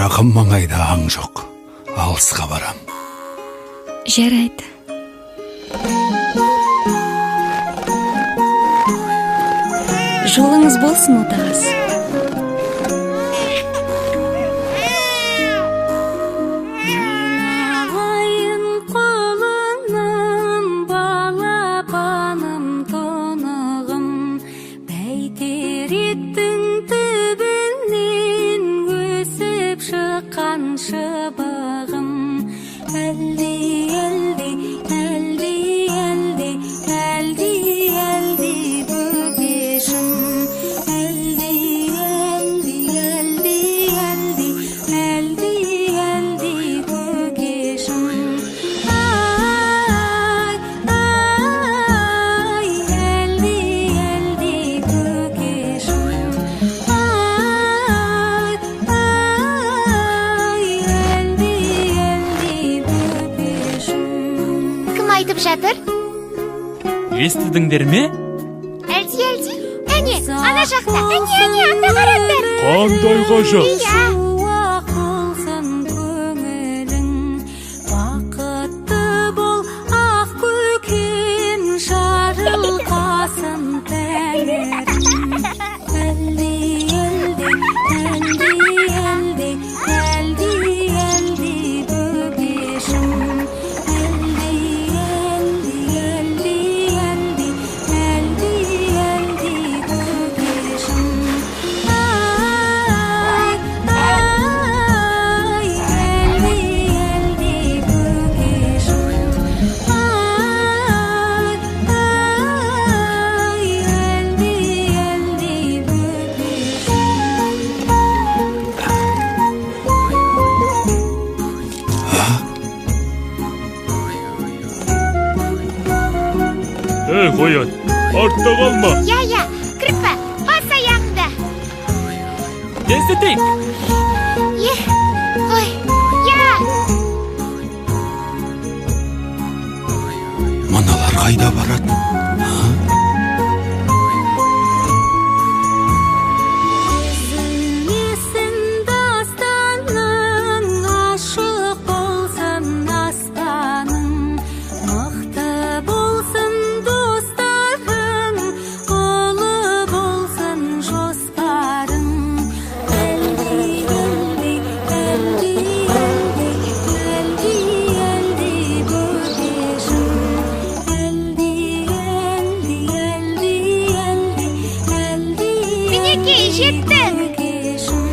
Жақын маңайда аң жоқ. Алысқа барам. Жарайды. Жолыңыз болсын, отағасы. Айналайын құлыным, балапаным, тұнығым, бәйтеректің түбінен өсіп шыққан шыбығым. Әлди, әлди, әлди, әлди, әлди, әлди бөпешім. Әлди, әлди, әлди, әлди, әлди, әлди көкешім. Ай, ай, әлди, әлди көкешім. Ай, ай, әлди, әлди бөпешім. Кім айтып жатыр? Естідіңдер ме? Әлди, әлди. Әне, ана жақта. Әне, әне, анда қараңдар. Қандай ғажап! Иә. Шуақ болсын көңілің, бақытты бол, ақ көкем, жарылқасын тәңірім. Әлди, әлди, әлди, әлди, әлди, әлди бөпешім. Әлди, әлди, әлди, әлди, әлди, әлди көкешім. Ай, ай, әлди, әлди көкешім. Ай, ай, әлди, әлди бөпешім. Ей, қоян, артта қалма. Иә, иә, кірпі, бас аяғыңды. Тездетейік. Е, ой, иә. Мыналар қайда барады? Үзілмесін дастаның, ашық болсын аспаның, мықты болсын достарың, ұлы болсын жоспарың. Әлди, әлди, әлди, әлди, әлди, әлди бөпешім. Әлди, әлди, әлди, әлди, әлди, Мінекей, жеттік. көкешім.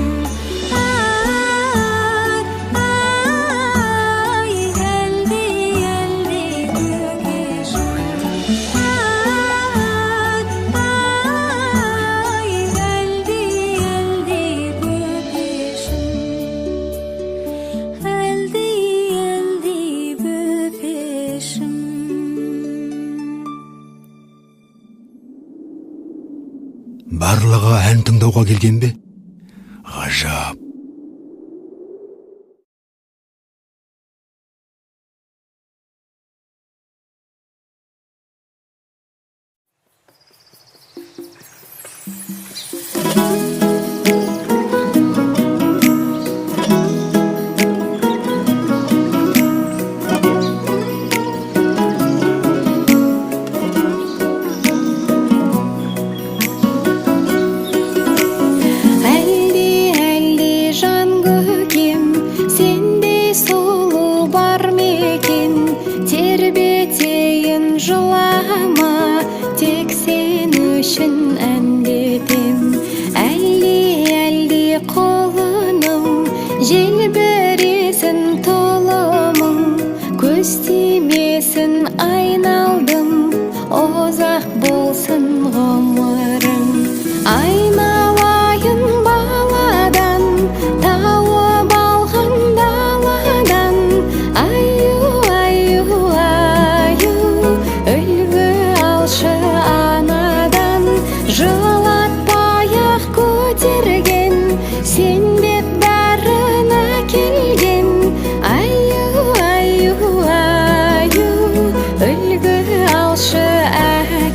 Ай, ай, әлди, әлди көкешім. Ай, ай, әлди, әлди бөпешім. Әлди, әлди бөпешім. Барлығы ән тыңдауға келген бе? Ғажап. Әлди, әлди, жан көкем, сендей сұлу бар ма екен? Тербетейін, жылама, тек сен үшін әндетем. Әлди, әлди, құлыным, желбіресін тұлымың, көз тимесін айналдым, ұзақ болсын ғұмырың. Айналайын баладан, тауып алған даладан, аю, аю, аю, үлгі алшы анадан. Жылатпай ақ көтерген, сен деп бәрін әкелген, аю, аю, аю, үлгі алшы әкеден.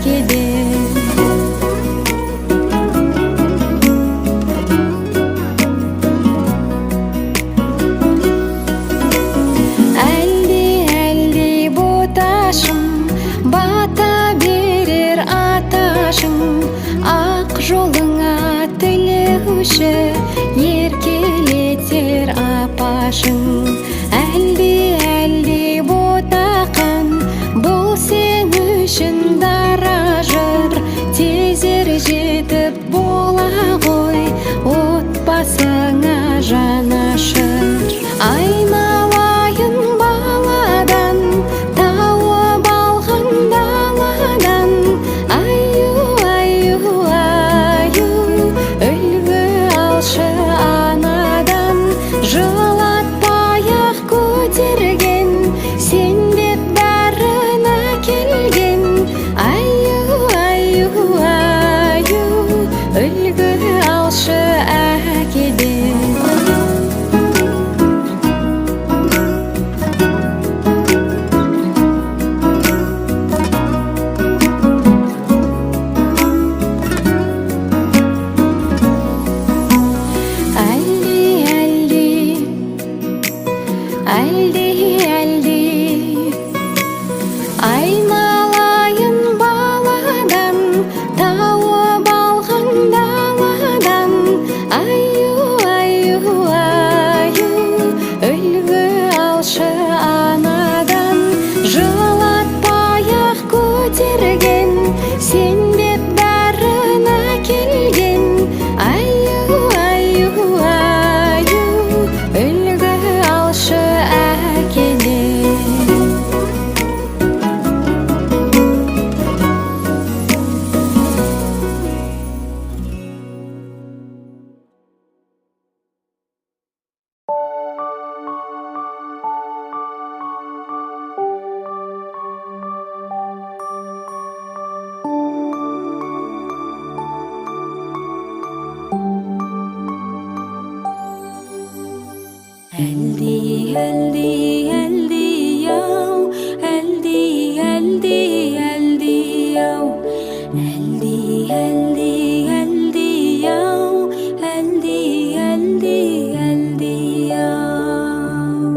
апашың, ақ жолыңа тілеуші, еркелетер апашың. Әлди, әлди ботақан, бұл сен үшін дара жыр, тез ер жетіп бола ғой, отбасыңа жанашыр. Айналайын баладан, тауып алған даладан, аю, аю, аю, үлгі алшы анадан. Жылатпай-ақ көтерген, сен деп бәрін әкелген, аю, аю, аю, үлгі алшы әкеден. Әлди, әлди, әлди, әлди, айналайын баладан, тауып алған даладан, аю, аю, аю, үлгі алшы анадан. Жылатпай-ақ көтерген, сен деп бәрін әкелген, аю, аю, аю, үлгі алшы әкеден. Әлди, әлди, әлди, ау, әлди, әлди, әлди, ау, әлди, әлди, әлди, ау, әлди, әлди, әлди, ау.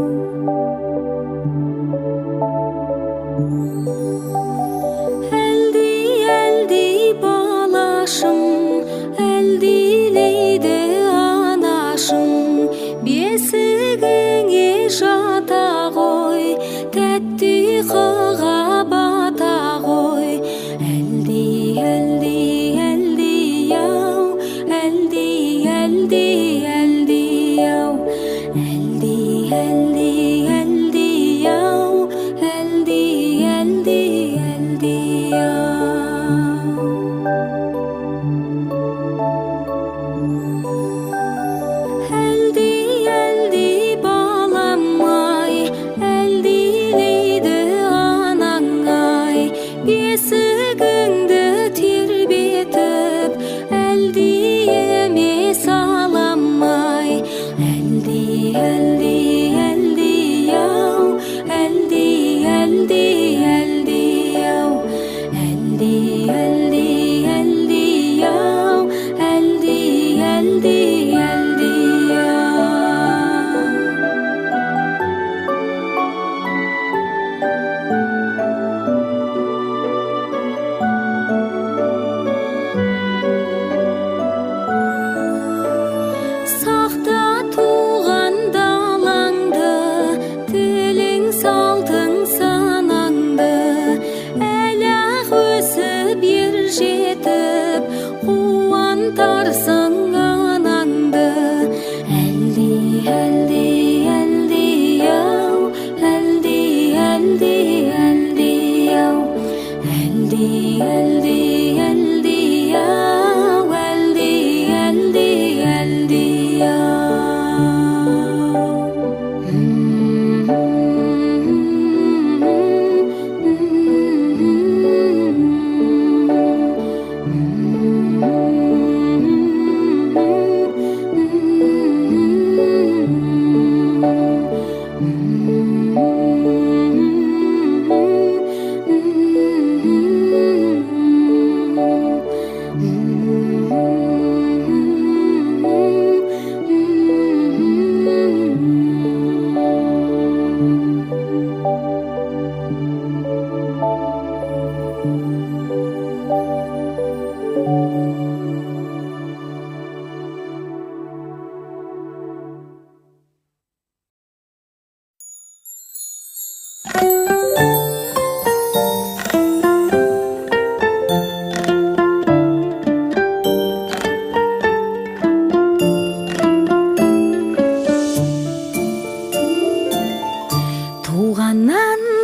Әлди, әлди, балашым, әлдилейді анашым, бесігіңе жата ғой, тәтті ұйқыға бата ғой. Әлди, әлди, әлди, ау, әлди, әлди, әлди, ау, әлди, әлди, әлди, ау, әлди, әлди, әлди, ау. Әлди, әлди, балам-ай, әлдилейді анаң-ай, бесігіңді тербетіп, әлдиіме салам-ай. Әлди, әлди, әлди, ау, әлди, әлди, әлди, ау, әлди, әлди, әлди, ау, әлди, әлди, әлди, ау. Сақта туған далаңды, тілің салтың санаңды, әлі-ақ өсіп ер жетіп, қуантарсың анаңды. Әлди, әлди, әлди, ау, әлди, әлди, әлди, ау, әлди, әлди, әлди, ау, әлди, әлди, әлди, ау.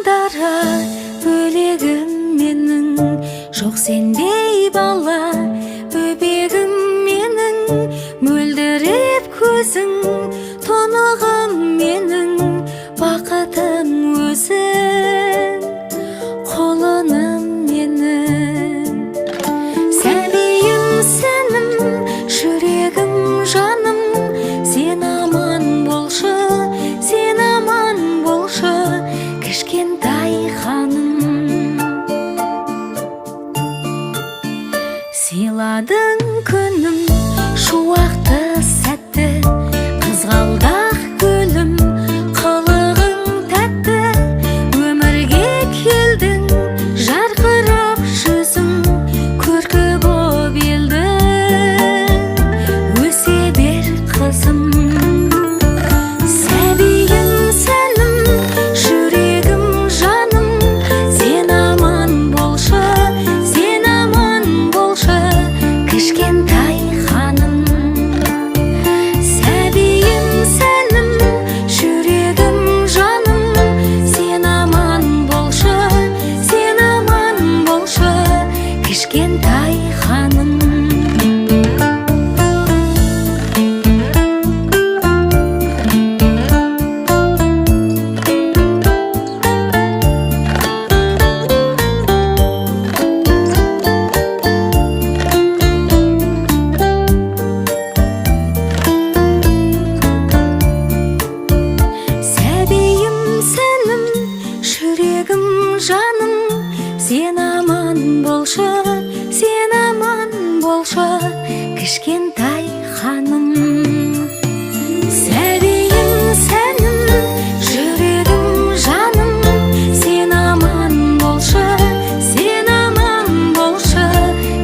Дара бөлегім менің, жоқ сендей бала бөбегім менің. Мөлдіреп көзің, тұнығым менің, бақытым өзің, құлыным менің. Сәбиім сәнім, жүрегім жаным, сен аман болшы, сен аман болшы, кішкентай ханым. Сыйладың күнім, шуақты сәтті, қызғалдақ гүлім, қылығың тәтті. Өмірге келдің, жарқырап жүзің, көркі боп елдің, өсе бер қызым. Сәбиім сәнім, жүрегім жаным, сен аман болшы, сен аман болшы, кішкентай ханым. Сәбиім сәнім, жүрегім жаным, сен аман болшы, сен аман болшы, кішкентай ханым. Сәбиім сәнім, жүрегім жаным, сен аман болшы, сен аман болшы, кішкентай ханым. Сәбиім сәнім, жүрегім жаным, сен аман болшы, сен аман болшы,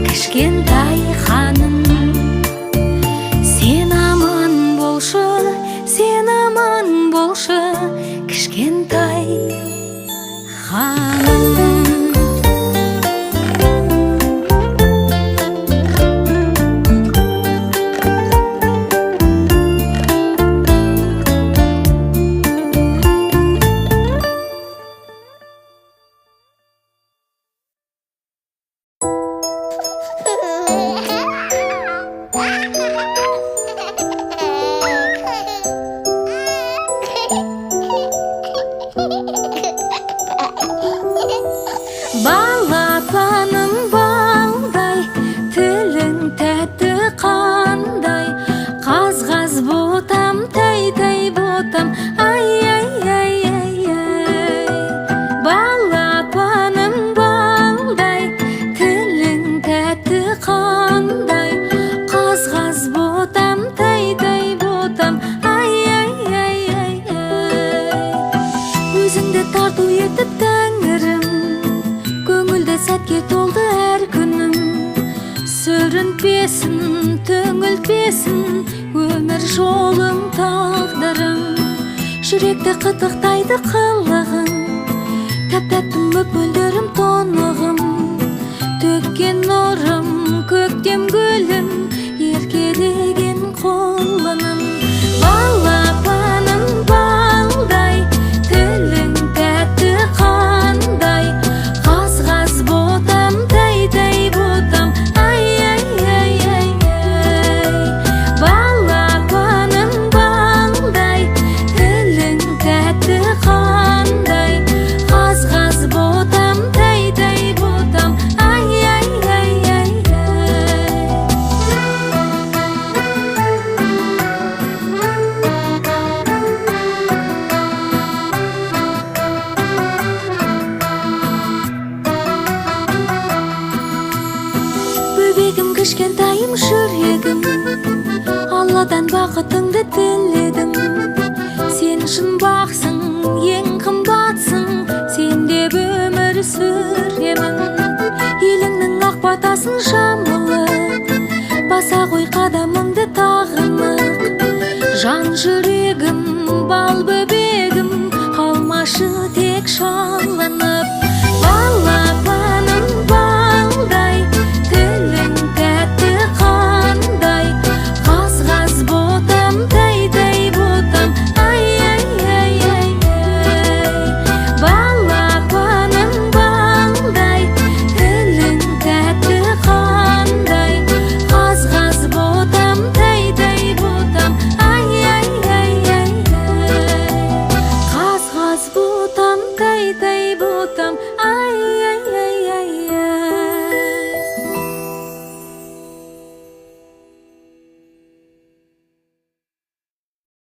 кішкентай ханым. Сен аман болшы, сен аман болшы, кішкентай ханым. Балапаным балдай, тілің тәтті қандай, қаз-қаз ботам, тәй-тәй ботам, ай ай ай ай ай. Балапаным балдай, тілің тәтті қандай, қаз-қаз ботам, тәй-тәй ботам, ай ай ай ай ай. Өзіңді тарту етіп тәңірім, көңілді сәтке толды әр күнім. Сүрінпесін, түңілтпесін өмір жолың, тағдырым. Жүректі қытықтайды қылығың, тәп-тәттім, мөп-мөлдірім, тұнығым. Төккен нұрым, көктем гүлін, еркелеген құлыным. Балапаным балдай, тілің тәтті қандай, қаз-қаз ботам, тәй-тәй ботам, ай ай ай ай ай. Балапаным балдай, тілің тәтті қандай, қаз-қаз ботам, тәй-тәй ботам, ай ай ай ай ай. Бөбегім, кішкентайым, жүрегім, Алладан бақытыңды тіледім. Сен шын бақсың, ең қымбатсың, сен деп өмір сүремін. Еліңнің ақ батасын жамылып, баса ғой қадамыңды тағынып. Жан жүрегім, бал бөбегім, қалмашы тек.